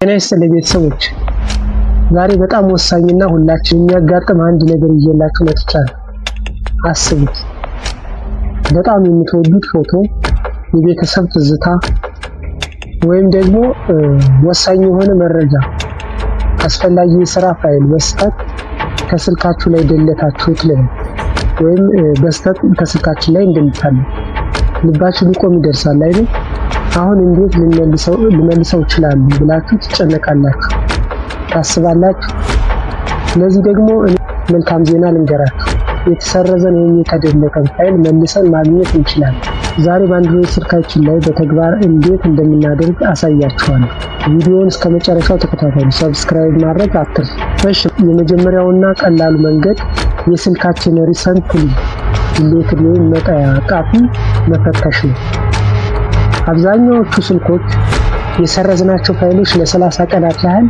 ጤና ይስጥልኝ ቤተሰቦች፣ ዛሬ በጣም ወሳኝና ሁላችን የሚያጋጥም አንድ ነገር ይዤላችሁ መጥቻለሁ። አስቡት፣ በጣም የምትወዱት ፎቶ፣ የቤተሰብ ትዝታ ወይም ደግሞ ወሳኝ የሆነ መረጃ፣ አስፈላጊ የስራ ፋይል በስህተት ከስልካችሁ ላይ ደለታችሁት ልበል ወይም በስህተት ከስልካችን ላይ እንደልታለን። ልባችሁ ሊቆም ይደርሳል አይደል? አሁን እንዴት ልመልሰው እችላለሁ ብላችሁ ትጨነቃላችሁ፣ ታስባላችሁ። ለዚህ ደግሞ እኔ መልካም ዜና ልንገራችሁ። የተሰረዘን ወይም የተደለተን ፋይል መልሰን ማግኘት እንችላለን። ዛሬ በአንድሮይድ ስልካችን ላይ በተግባር እንዴት እንደምናደርግ አሳያችኋለሁ። ቪዲዮውን እስከ መጨረሻው ተከታተሉ። Subscribe ማድረግ አትርሱ። እሺ፣ የመጀመሪያውና ቀላሉ መንገድ የስልካችን recently deleted ወይም መጣያ አቃፊ መፈተሽ ነው። አብዛኛዎቹ ስልኮች የሰረዝናቸው ፋይሎች ለ30 ቀናት ያህል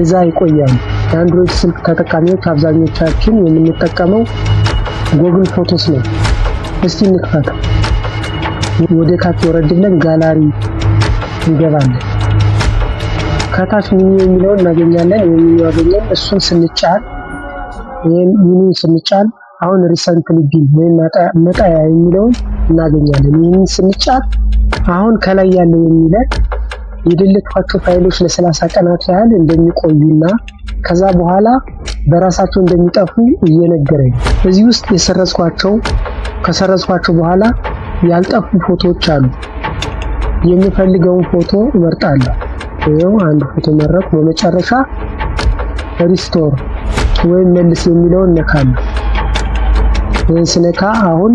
እዛ ይቆያሉ። የአንድሮይድ ስልክ ተጠቃሚዎች አብዛኞቻችን የምንጠቀመው Google Photos ነው። እስቲ እንክፈተው። ወደ ታች ወረድ ብለን ጋላሪ እንገባለን። ከታች ሚኒ የሚለውን እናገኛለን። የሚኒ ያገኘን እሱን ስንጫን፣ ይሄን ሚኒ ስንጫን አሁን recently bin ወይም መጣያ የሚለውን እናገኛለን። ይህንን ስንጫን አሁን ከላይ ያለው የሚለን የደለትኳቸው ፋይሎች ለ30 ቀናት ያህል እንደሚቆዩና ከዛ በኋላ በራሳቸው እንደሚጠፉ እየነገረኝ፣ እዚህ ውስጥ የሰረዝኳቸው ከሰረዝኳቸው በኋላ ያልጠፉ ፎቶዎች አሉ። የምፈልገውን ፎቶ እመርጣለሁ። ይኸው አንድ ፎቶ መረጥኩ። በመጨረሻ restore ወይም መልስ የሚለውን ነካለሁ። ይህን ስነካ አሁን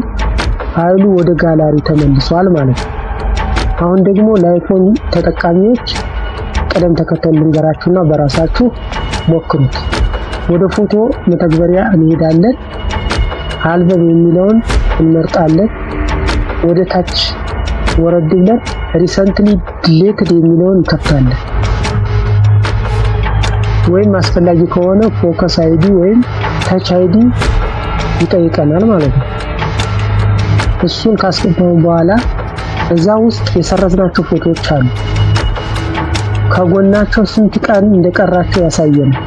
ፋይሉ ወደ ጋላሪ ተመልሷል ማለት ነው። አሁን ደግሞ ለአይፎን ተጠቃሚዎች ቅደም ተከተል ልንገራችሁና በራሳችሁ ሞክሩት። ወደ ፎቶ መተግበሪያ እንሄዳለን። አልበም የሚለውን እንመርጣለን። ወደ ታች ወረድ ብለን recently deleted የሚለውን እንከፍታለን። ወይም አስፈላጊ ከሆነ Face ID ወይም Touch ID ይጠይቀናል ማለት ነው። እሱን ካስገባን በኋላ እዛ ውስጥ የሰረዝናቸው ፎቶዎች አሉ። ከጎናቸው ስንት ቀን እንደቀራቸው ያሳየናል።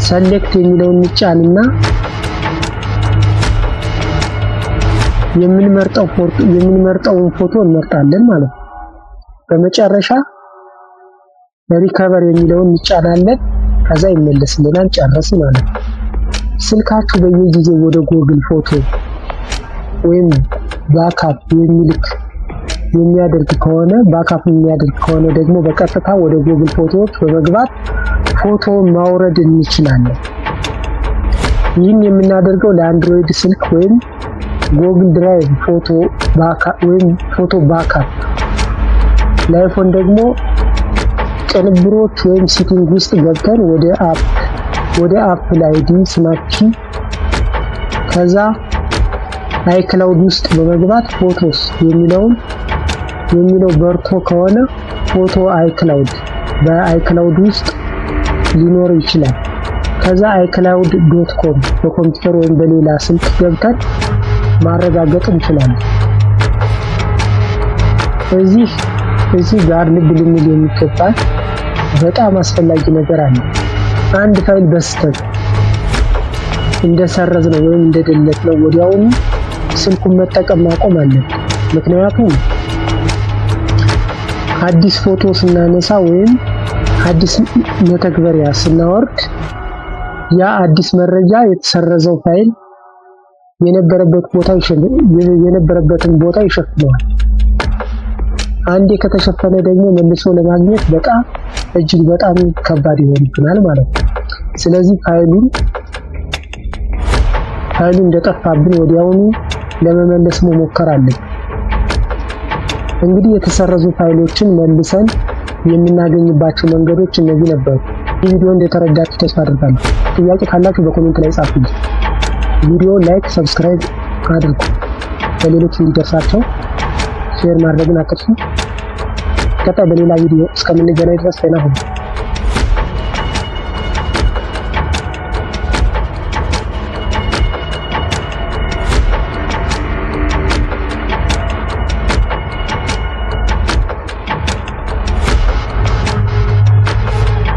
Select የሚለውን እንጫንና የምንመርጠውን ፎቶ እንመርጣለን ማለት ነው። በመጨረሻ recover የሚለውን እንጫናለን። ከዛ ይመለስልናል። ጨረስን ማለት ነው። ስልካችሁ በየጊዜው ወደ Google Photo ወይም backup የሚልክ የሚያደርግ ከሆነ backup የሚያደርግ ከሆነ ደግሞ በቀጥታ ወደ ጉግል ፎቶዎች በመግባት ፎቶ ማውረድ እንችላለን። ይህን የምናደርገው ለአንድሮይድ ስልክ ወይም Google Drive ፎቶ backup ወይም ፎቶ backup፣ ለአይፎን ደግሞ ቅንብሮች ወይም setting ውስጥ ገብተን ወደ Apple ID ስማችን፣ ከዛ iCloud ውስጥ በመግባት Photos የሚለው በርቶ ከሆነ ፎቶ iCloud በ iCloud ውስጥ ሊኖር ይችላል። ከዛ iCloud.com በኮምፒውተር ወይም በሌላ ስልክ ገብተን ማረጋገጥ እንችላለን። እዚህ ጋር ልብ ልንል የሚገባ በጣም አስፈላጊ ነገር አለ። አንድ ፋይል በስህተት እንደሰረዝነው ወይም እንደደለትነው ወዲያውኑ ስልኩን መጠቀም ማቆም አለብን። ምክንያቱም አዲስ ፎቶ ስናነሳ ወይም አዲስ መተግበሪያ ስናወርድ ያ አዲስ መረጃ የተሰረዘው ፋይል የነበረበትን ቦታ ይሸፍነዋል። አንዴ ከተሸፈነ ደግሞ መልሶ ለማግኘት በጣም እጅግ በጣም ከባድ ይሆንብናል ማለት ነው። ስለዚህ ፋይሉ እንደጠፋብን ወዲያውኑ ለመመለስ መሞከር አለብን። እንግዲህ የተሰረዙ ፋይሎችን መልሰን የምናገኝባቸው መንገዶች እነዚህ ነበሩ። ይህ ቪዲዮ እንደተረዳችሁ ተስፋ አድርጋለሁ። ጥያቄ ካላችሁ በ comment ላይ ጻፉልኝ። ቪዲዮ like፣ subscribe አድርጉ። ለሌሎች እንዲደርሳቸው share ማድረግን አትርሱ። ቀጣይ በሌላ ቪዲዮ እስከምንገናኝ ድረስ ደህና ሁኑ።